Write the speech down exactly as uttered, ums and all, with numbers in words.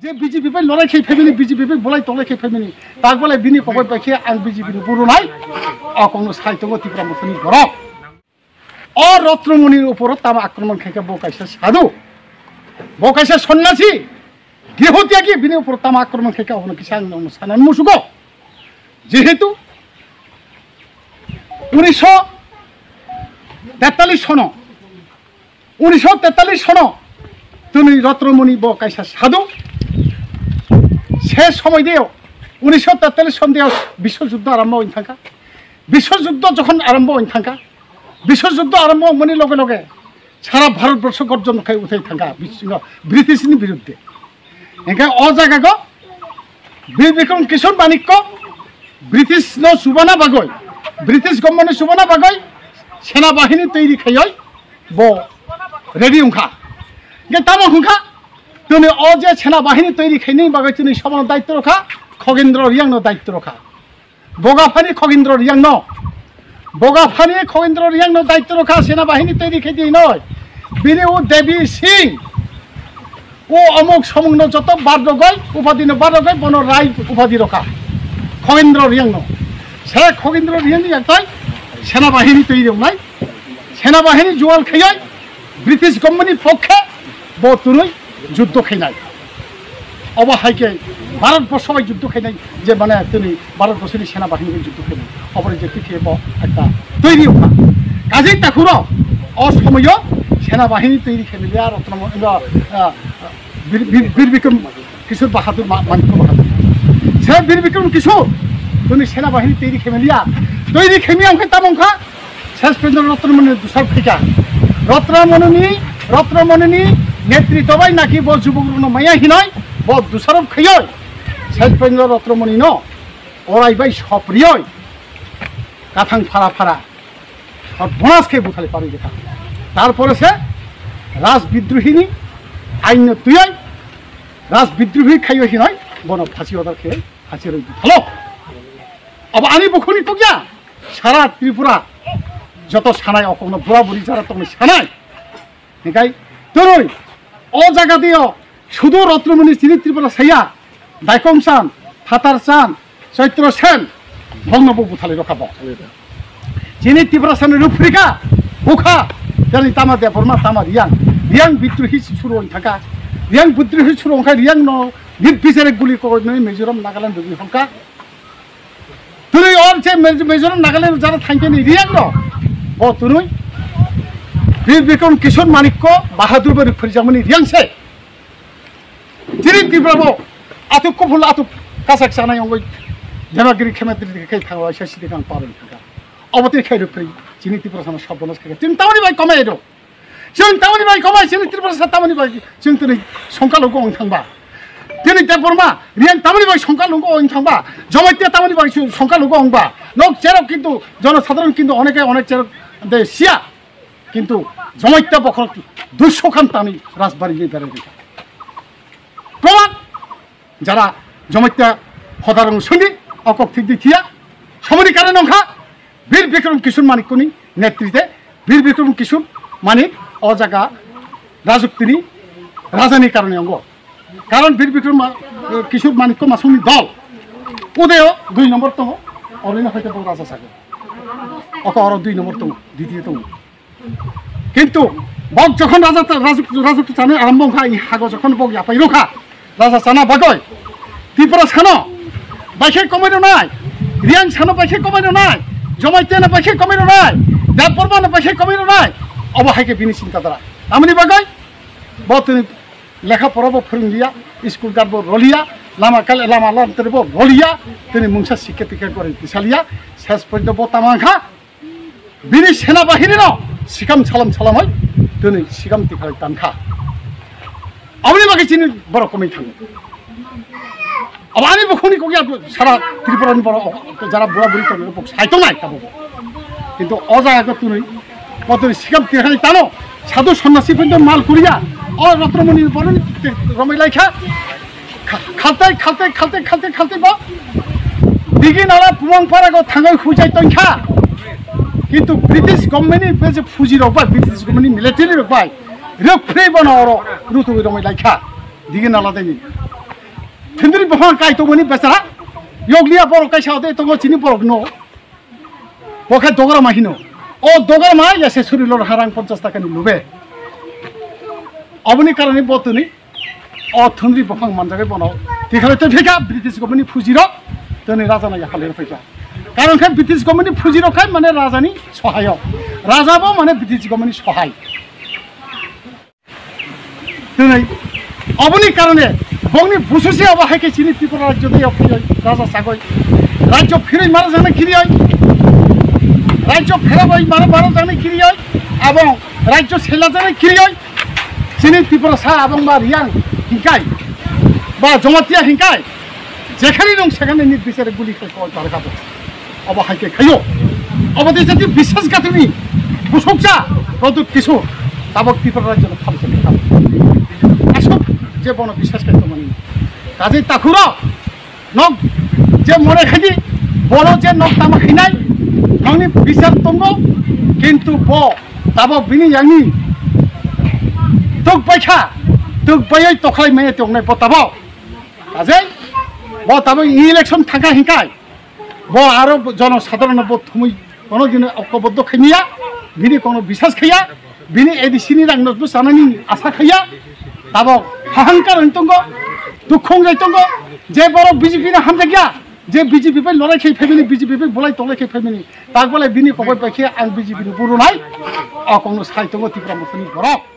Je B J P bai lorai khe phaimani, B J P bai bolai tolai khe phaimani, takbalai bini kok bai pai khe ang B J P ni buru nai, akong no sai tongo Tipra Motha ni borok. O Rotnomoni ni uporo tama akromon khe khe bo kaisa sadhu, bo kaisa sonnasi, grihotyagi, bini uporo tama akromon khe khe obono kisa ang no sanani musugo. Jehetu unish sho tetalish sono, unish sho tetalish sono tini Rotnomoni bo kaisa sadhu. Se somoi deo, unish sho tetalish son deo biswojuddo arombo ong thangkha. Biswojuddo jokhon arombo ong thangkha, biswojuddo arombo ongmani loge loge sara Bharotborso gorjon khai uthai thangkha British ni biruddhe. Hingkhe o jagago Bir Bikrom Kishore Manikko British no chubana bagoi, British government no chubana bagoi sena bahini toiri khaioi bo ready ongkha. Hingkhe tamo hingkha, tini o je sena bahini toiri khaini bagoi tini sobono daityo rokha, Khogendro Reang no daityo rokha. Bogaphani Khogendro Reang no, Bogaphani Khogendro Reang no daityo rokha sena bahini toiri khaidi noi. Bini o Devi Singh, o omuk somung no joto bar rogoi, upadhi no bar rogoi, bono Rai upadhi rokha Khogendro Reang no. Se Khogendro Reang ni yaktai sena bahini toiri rongnai. Sena bahini jual khaioi British government ni pokkhe bo tunui juddo khainai. Obo hai khe Bharotborso bai juddo khainai, je mane tini Bharotborso ni sena bahini bai juddo khainai. Obo ni je tikhe bo ekta toiri ongkha. Kajei takhuro o somoio sena bahini toiri khainai ya Rotnomoni, Bir Bikrom Kishore Bahadur, Manikko Bahadur. Se Bir Bikrom Kishore tini sena bahini toiri khaimai ya. Toiri khaimai ya ongkhe tamo ongkha, ses porjonto Rotnomoni dusarop khaikha. Rotnomoni, Rotnomoni ni netritwo bai naki bo jubok rokno maya hinoi bo dusarop khaioi, ses porjonto Rotnomoni no orai bai soprioi kathang phara phara, bonus khe buthalai paroi lekha. Tarpore se rajbidrohi ni ain no tuioi, rajbidrohi khaioi hinoi bono phasi order khe phasi roi buthalo. Abo ani bukhuni tokya, sara Tripura joto sanai okong no bura buri jara tongnai sanai. Hingkhai tini o jaga dei o sudu Rotnomoni chini Tripura saya, Daikong Chan, Phatar Chan, Choitro Sen, bongno bo buthalai rokha bo. Chini Tiprasa ni ruhphrikha, bukha, tini tama Debbarma tama Reang, Reang bidrohi suru ong thangkha, Reang bidrohi suru ongkha Reang no nirbichare guli koinoi Mizoram, Nagaland rugwi hongkha. Tini or se Mizoram, Nagaland jara thangkhe ni Reang no, bo tini Bir Bikrom Kishore Manikko Bahadur bai ruhphrijakmani Reang se. Chini Tripura bo atuk kuphul atuk kasak chanai ongoi Demagiri Khemedri khe thangwa isa sidi kang paroi thangkha. Obo tei khe ruhphri chini Tiprasa no sabbonas khe. Chini tamoni bai komai do. Chini tamoni bai komai chini Tiprasa tamoni bai chini tini songkha lugo ong thangba. Tini Debbarma Reang tamoni bai songkha lugo ong thangba. Jamatia tamoni bai songkha lugo ongba. Nok cherok kintu jonosadharon kintu oneke onek cherok de siya. Kintu Jamatia bokhorok duiso khan tani rajbari ni berai rikha. Proman jara Jamatia hodarong suni okok thik di thiya. Somoni karon ongkha Bir Bikrom Kishore Manikko ni netrite Bir Bikrom Kishore Manik o jaga rajuktini raja ni karone ongbo. Karon Bir Bikrom Ma-, Kishore Manikko Masong ni dol Udayo dui nombor tongo, orono hoite bo raja sago. Oko oro dui nombor tongo, ditiyo tongo. Kintu bok jokhon raja, raja, rajotto chanai arombo ongkha, i hago jokhon bok yapai rokha, raja chana bagoi, Tiprasa no baikhe komai rwnai, Reang sano baikhe komai rwnai, Jamatia no baikhe komai rwnai, Debbarma no baikhe komai rwnai, obo hai khe bini chinta dhara. Tamoni bagoi bo tini lekha pora bo phwrwng liya, school guard bo roliya, lama kal-, lama lantre bo roliya, tini mungsa sikhe tikhe goreng tisa liya, ses porjonto bo tama ongkha. Bini sena bahini no sikam salam salamoi tini sikam tikhalai tankha. Aboni bagwi chini borok komai thango. Abo ani bukhukni kokya sara Tripura ni borok jara bura buri tongwi bok sai tongnai tabuk. Kintu o jaga khe tini, o tini sikam tikhalai tano, sadhu sonnasi phai mal kuriya, o Rotnomoni boroni romai laikha. Kha-, khaltai, khaltai, khaltai, khaltai, khaltai bo. Digi nala Pumang para go thangwi huijai tongkha. Kintu British government ni be je fuji rok bai, British government ni military rok bai, rwkphrwi bono oro rutuwi romwi laikha. Digi nala deni. Bophang kai tongmani bechara. Yoglia borok kaisa de tongo chini borok no. Bo khe dograma hino. O dograma ya se suri lor harang ponchas taka ni lube. Aboni karone bo tini o thunri bophang manjagwi bono. Tikhale tei phika British government ni phuji rok tini raja no yakhal rw phaikha. Karon khe British government ni phuji rok khai mane raja ni sohai o. Raja bo mane British government ni sohai. Tini aboni karone bongni bususi abo hai khe chini Tripura rajyo tei phiroi raja sagoi. Rajyo phiroi maro jani kirioi. Rajyo pheragoi maro maro jani kirioi. Abong rajyo sela jani kirioi. Chini Tripura sa abong ba Riang hingkai. Ba Jamatia hingkai. Jekhani nung sekhani nit bisare guli khai koi tar kabo. Abo hai khe khaio. Abo de jati biswas gatuni busukcha Pradyut Kishore tabok Tripura rajyo no khamsa ni kha. Asuk je bono biswas khai tongmani. Kajei takhuro nok je mone khaidi boro je nok tama khainai nokni bisar tongo kintu bo tabok bini yangni tuk baikha tuk baioi tokhlai maya tongnai bo tabok. Kajei bo tabok election thangkha hingkai. Bo aro jono sadharon no bo thumui kono dino okkoboddo khaimiya, bini kono biswas khaiya, bini A D C ni rang no bo chanani asa khaiya, tabok hahankar wng tongo, dukhong jai tongo, je borok B J P no hamjakya, je B J P bai lorai khai phaimani, B J P bai bolai tolai khai phaimani, tak bolai bini kokbai bai khe ang B J P ni buru nai, o kokno sai tongo Tipra Motha ni borok.